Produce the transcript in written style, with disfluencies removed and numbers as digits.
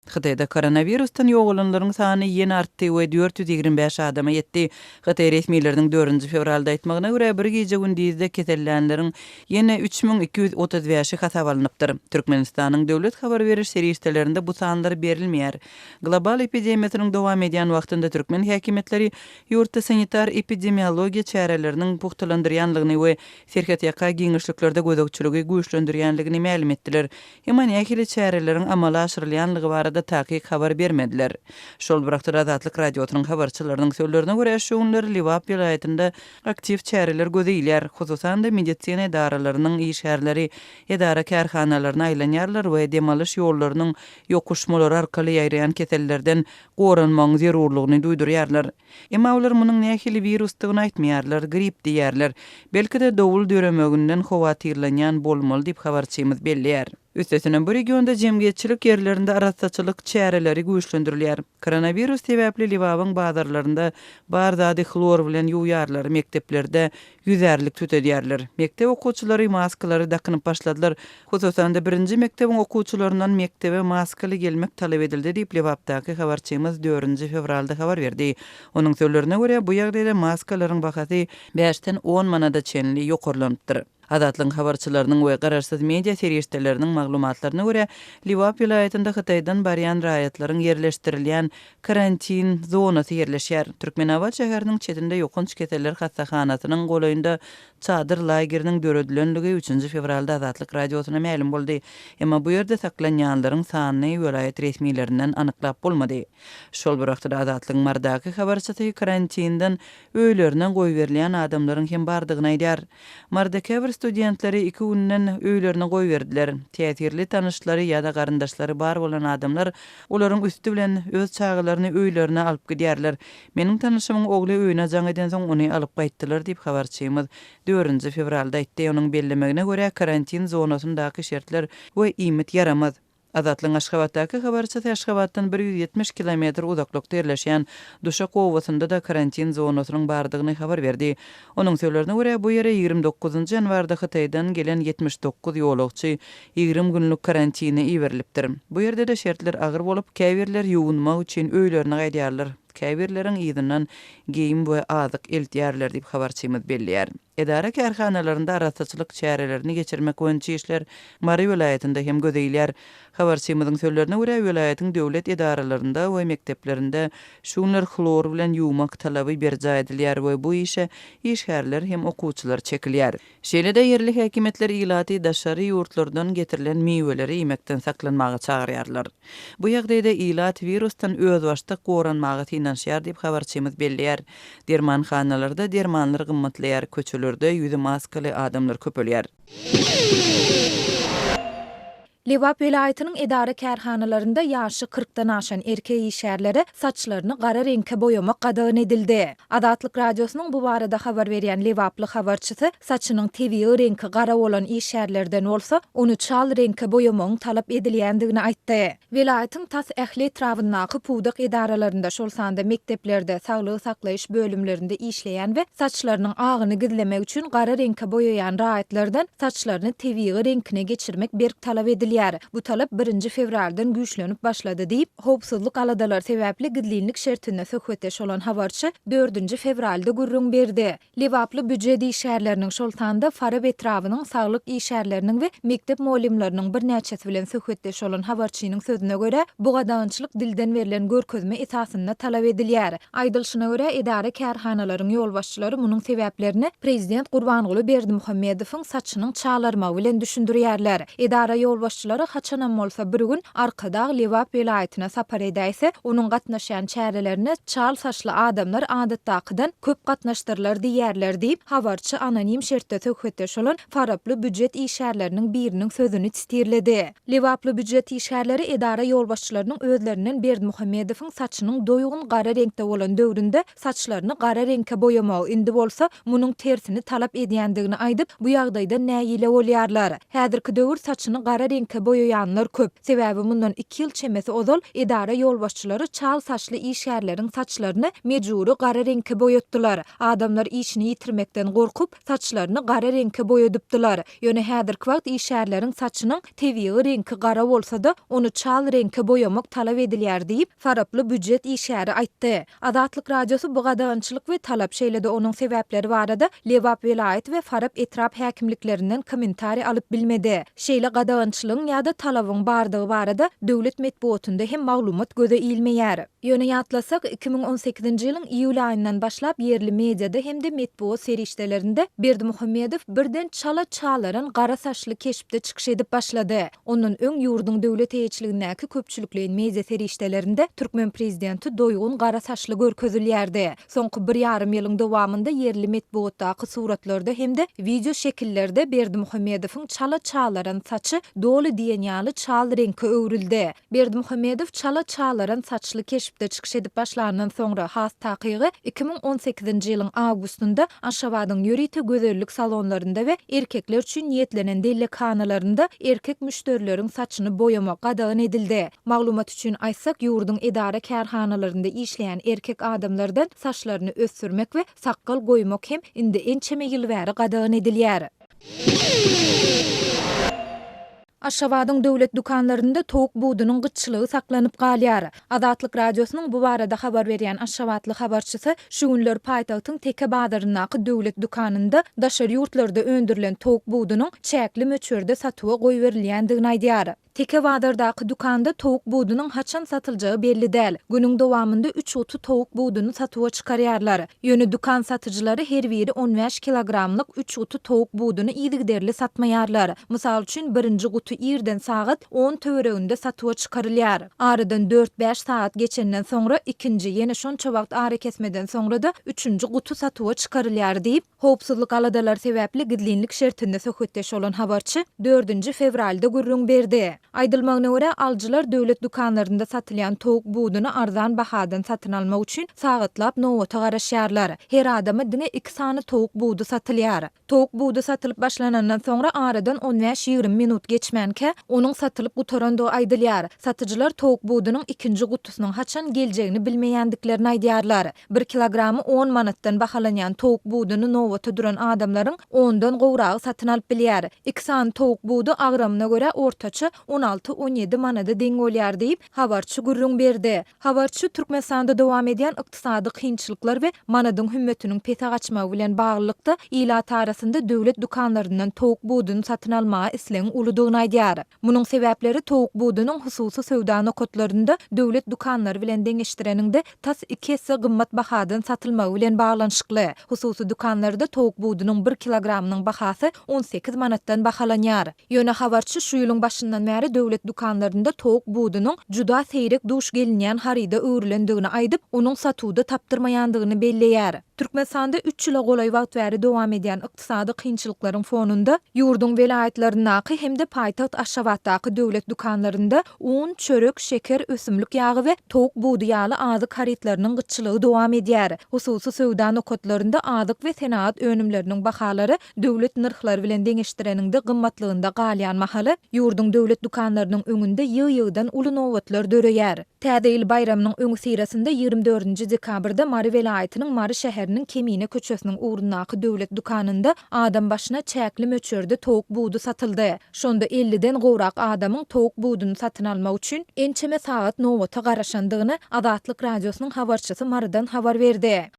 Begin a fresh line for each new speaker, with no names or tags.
Hytaýda koronawirusdan ýogalanlaryň sany ýene artdy we 425 adama ýetdi. Hytaý resmileriniň dördünji fewralda aýtmagyna görä, bir gije-gündizde kesellänleriň ýene 3235-i hasaba alnypdyr. Türkmenistanyň döwlet habar beriş serişdelerinde bu sanlar berilmeýär. Global epidemiýasynyň dowam edýän wagtynda türkmen häkimiýetleri ýurtda sanitar-epidemiologiýa çäreleriniň pugtalandyrýanlygyny we serhetýaka giňişliklerde gözegçiligi güýçlendirýänligini mälim etdiler. Emma nähili çäreleriň amala aşyrylýanlygy barada takyk habar bermediler. Şol bir wagtda Azatlyk Radiosynyň habarçylarynyň sözlerine görä, şu günler Lebap welaýatynda aktiw çäreler göze ilýär. Hususan-da, medisina edaralarynyň işgärleri edara-kärhanalaryna aýlanýarlar we dem alyş ýollarynyň ýokuşmalary arkaly ýaýraýan kesellerden goranmagyň zerurlygyny duýdurýarlar. Emma olar munuň nähili wirusdygyny aýtmaýarlar, grip diýýärler. Belki-de, dowul döremeginden howatyrlanýan bolmaly diýip, habarçymyz belleýär. Üstesine, bu regionda jemgyýetçilik ýerlerinde arassaçylyk çäreleri güýçlendirilýär. Koronawirus sebäpli Lebabyň bazarlarynda bar zady hlor bilen ýuwýarlar, mekdeplerde ýüzärlik tütedýärler. Mekdep okuwçylary maskalary dakynyp başladylar. Hususan-da, birinji mekdebiň okuwçylaryndan mekdebe maskaly gelmek talap edildi diýip, Lebapdaky habarçymyz dördünji fewralda habar berdi. Onuň sözlerine görä, bu ýagdaýda maskalaryň bahasy bäşden on manada çenli ýokarlanypdyr. Azatlygyň habarçylarynyň we garaşsyz media serişdeleriniň maglumatlaryna görä, Lebap welaýatynda Hytaýdan barýan raýatlaryň ýerleşdirilýän Karantin zonasy ýerleşýär. Türkmenabat şäheriniň çetinde ýokanç keseller hassahanasynyň golaýynda çadyr lageriniň döredilenligi üçünji fewralda Azatlyk Radiosyna mälim boldy. Emma bu ýerde saklanýanlaryň sanyny welaýat resmilerinden anyklap bolmady. Şol bir wagtda Azatlygyň Marydaky habarçysy karantinden öýlerine goýberilýän adamlaryň hem bardygyny aýdýar. Maryda käbir studentleri iki günden öýlerine goýberdiler. Täsirli tanyşlary ýa-da garyndaşlary bar bolan adamlar olaryň üsti bilen öz çagalaryny öýlerine alyp gidýärler. Meniň tanyşymyň ogly öýüne jaň edensoň ony alyp gaýtdylar diýip, habarçymyz dördünji fewralda aýtdy. Onuň bellemegine görä, karantin zonasyndaky şertler we iýmit ýaramaz. Azatlygyň Aşgabatdaky habarçysy Aşgabatdan 170 kilometr uzaklykda ýerleşýän Duşak obasynda-da karantin zonasynyň bardygyny habar berdi. Onuň sözlerine görä, bu ýere 29 ýanwarda Hytaýdan gelen 79 ýolagçy 20 günlük karantine iberilipdir. Bu ýerde-de şertler agyr bolup, käbirler ýuwunmak üçin öýlerine gaýdýarlar, käbirleriň yzyndan geýim we azyk eltýärler diýip, habarçymyz belleýär. Edara-kärhanalarynda arassaçylyk çärelerini geçirmek boýunça işler Mary welaýatynda hem göze ilýär. Habarçymyzyň sözlerine görä, welaýatyň döwlet edaralarynda we mekdeplerinde şu günler hlor bilen ýuwmak talaby berjaý edilýär we bu işe işgärler hem okuwçylar çekilýär. Şeýle-de ýerli häkimiýetler ilaty daşary ýurtlardan getirilen miweleri iýmekden saklanmaga çagyrýarlar. Bu ýagdaýda ilat wirusdan özbaşdak goranmaga synanyşýar diýip, habarçymyz belleýär. Dermanhanalarda dermanlar gymmatlaýar, köçelerde ýüzi maskaly adamlar köpelýär.
Lebap welaýatynyň edara-kärhanalarynda ýaşy kyrkdan aşan erkek işgärlere saçlaryny gara reňke boýamak gadagan edildi. Azatlyk Radiosynyň bu barada habar berýän lebaply habarçysy saçynyň tebigy reňki gara bolan işgärlerden bolsa, ony çal reňke boýamagyň talap edilýändigini aýtdy. Welaýatyň tas ähli etrabyndaky pudak edaralarynda, şol sanda mekdeplerde, saglygy saklaýyş bölümlerinde işleýän we saçlarynyň agyny gizlemek üçin gara reňke boýaýan raýatlardan saçlaryny tebigy reňkine geçirmek berk talap edilýär. Bu talap birinji fewraldan güýçlenip başlady diýip, howpsuzlyk aladalary sebäpli gizlinlik şertinde söhbetdeş bolan habarçy dördünji fewralda gürrüň berdi. Lebaply býujet işgärleriniň, şol sanda Farap etrabynyň saglyk işgärleriniň we mekdep mugallymlarynyň birnäçesi bilen söhbetdeş bolan habarçynyň sözüne görä, bu gadagançylyk dilden berlen görkezme esasynda talap edilýär. Aýdylyşyna görä, edara-kärhanalaryň ýolbaşçylary munuň sebäplerini prezident Gurbanguly Berdimuhamedowyň saçynyň çalarmagy bilen düşündirýärler. Edara ýolbaşçylary haçanam bolsa bir gün Arkadag Lebap welaýatyna sapar edäýse, onuň gatnaşýan çärelerine çal saçly adamlar adatdakydan köp gatnaşdyrlar diýýärler diýip, habarçy anonim şertde söhbetdeş bolan faraply býujet işgärleriniň biriniň sözüni sitirledi. Lebaply býujet işgärleri edara ýolbaşçylarynyň özlerinden Berdimuhamedowyň saçynyň doýgun gara reňkde bolan döwründe saçlaryny gara reňke boýamagy, indi bolsa munuň tersini talap edýändigini aýdyp, bu ýagdaýdan nägile bolýarlar. Häzirki döwür saçyny gara reňke. reňke boýaýanlar köp. Sebäbi mundan iki ýyl çemesi ozal edara ýolbaşçylary çal saçly işgärleriň saçlaryny mejbury gara reňke boýatdylar. Adamlar işini ýitirmekden gorkup, saçlaryny gara reňke boýadypdylar. Ýöne häzirki wagt işgärleriň saçynyň tebigy reňki gara bolsa-da, ony çal reňke boýamak talap edilýär diýip, faraply býujet işgäri aýtdy. Azatlyk Radiosy bu gadagançylyk we talap, şeýle-de onuň sebäpleri barada Lebap welaýat we Farap etrap häkimliklerinden kommentariý alyp bilmedi. Şeýle gadagançylygyň ýa-da talabyň bardygy barada döwlet metbugatynda hem maglumat göze ilmeýär. Ýöne ýatlasak, 2018-nji ýylyň iýul aýyndan başlap ýerli mediada hem-de metbugat serişdelerinde Berdimuhamedow birden çala çalaran gara saçly keşpde çykyş edip başlady. Ondan öň ýurduň döwlet eýeçiligindäki köpçülikleýin media serişdelerinde türkmen prezidenti doýgun gara saçly görkezilýärdi. Soňky bir ýarym ýylyň dowamynda ýerli metbugatdaky suratlarda hem-de wideo şekillerde Berdimuhamedowyň çala çalaran saçy doly diýen ýaly çal reňke öwrüldi. Berdimuhamedow çala çalaran saçly keşpde çykyş edip başlandan soňra, has takygy, 2018-nji ýylyň awgustynda Aşgabadyň ýörite gözellik salonlarynda we erkekler üçin niýetlenen dellekhanalarynda erkek müşderileriň saçyny boýamak gadagan edildi. Maglumat üçin aýtsak, ýurduň edara-kärhanalarynda işleýän erkek adamlardan saçlaryny ösdürmek we sakgal goýmak hem indi ençeme ýyl bäri gadagan edilýär. Aşgabadyň döwlet dükanlarynda towuk budunyň gytçylygy saklanyp galýar. Azatlyk Radiosynyň bu barada habar berýän aşgabatly habarçysy şu günler paýtagtyň Teke bazaryndaky döwlet dükanynda daşary ýurtlarda öndürilen towuk budunyň çäkli möçberde satuwa goýberilýändigini aýdýar. Teke bazardaky dükanda towuk budunyň haçan satyljagy belli däl. Günüň dowamynda üç guty towuk buduny satuwa çykarýarlar. Ýöne dükan satyjylary her biri on bäş kilogramlyk üç guty towuk buduny yzygiderli satmaýarlar. Mysal üçin, birinji guty irden sagat on töwereginde satuwa çykarylýar. Aradan dört-bäş sagat geçenden soňra ikinji, ýene şonça wagt arakesmeden soňra-da üçünji guty satuwa çykarylýar diýip, howpsuzlyk aladalary sebäpli gizlinlik şertinde söhbetdeş bolan habarçy dördünji fewralda gürrüň berdi. Aýdylmagyna görä, alyjylar döwlet dükanlarynda satylýan towuk buduny arzan bahadan satyn almak üçin sagatlap nobata garaşýarlar. Her adama diňe iki sany towuk budy satylýar. Towuk budy satylyp başlanandan soňra aradan on bäş-ýigrimi minut geçmänkä, onuň satylyp gutarandygy aýdylýar. Satyjylar towuk budunyň ikinji gutusynyň haçan geljegini bilmeýändiklerini aýdýarlar. Bir kilogramy on manatdan bahalanýan towuk buduny nobata duran adamlaryň ondan gowragy satyn alyp bilýär. Iki sany towuk budy agramyna görä ortaça on alty-on ýedi manada deň bolýar diýip, habarçy gürrüň berdi. Habarçy Türkmenistanda dowam edýän ykdysady kynçylyklar we manadyň hümmetiniň pese gaçmagy bilen baglylykda, ilat arasynda döwlet dükanlaryndan towuk buduny satyn almaga islegiň uludygyny aýdýar. Munuň sebäpleri towuk budunyň hususy söwda nokatlarynda döwlet dükanlary bilen deňeşdireniňde tas iki esse gymmat bahadan satylmagy bilen baglanyşykly. Hususy dükanlarda towuk budunyň bir kilogramynyň bahasy 18 manatdan bahalanýar. Ýöne habarçy şu ýylyň başyndan bäri döwlet dükanlarynda towuk budunyň juda seýrek duş gelinýän haryda öwrülendigini aýdyp, onuň satuwda tapdyrmaýandygyny belleýär. Türkmenistanda üç ýyla golaý wagt bäri dowam edýän ykdysady kynçylyklaryň fonunda, ýurduň welaýatlaryndaky hem-de paýtagt Aşgabatdaky döwlet dükanlarynda un, çörek, şeker, ösümlik ýagy we towuk budy ýaly azyk harytlarynyň gytçylygy dowam edýär. Hususy söwda nokatlarynda azyk we senagat önümleriniň bahalary döwlet nyrhlary bilen deňeşdireniňde gymmatlygynda galýan mahaly, ýurduň döwlet dükanlarynyň öňünde ýygy-ýygydan uly nobatlar döreýär. Täze ýyl baýramynyň öňüsyrasynda ýigrimi dördünji dekabrda Mary welaýatynyň Mary şäheriniň Kemine köçesiniň ugrundaky döwlet dükanynda adam başyna çäkli möçberde towuk budy satyldy. Şonda elliden gowrak adamyň towuk buduny satyn almak üçin ençeme sagat nobata garaşandygyny Azatlyk Radiosynyň habarçysy Marydan habar berdi.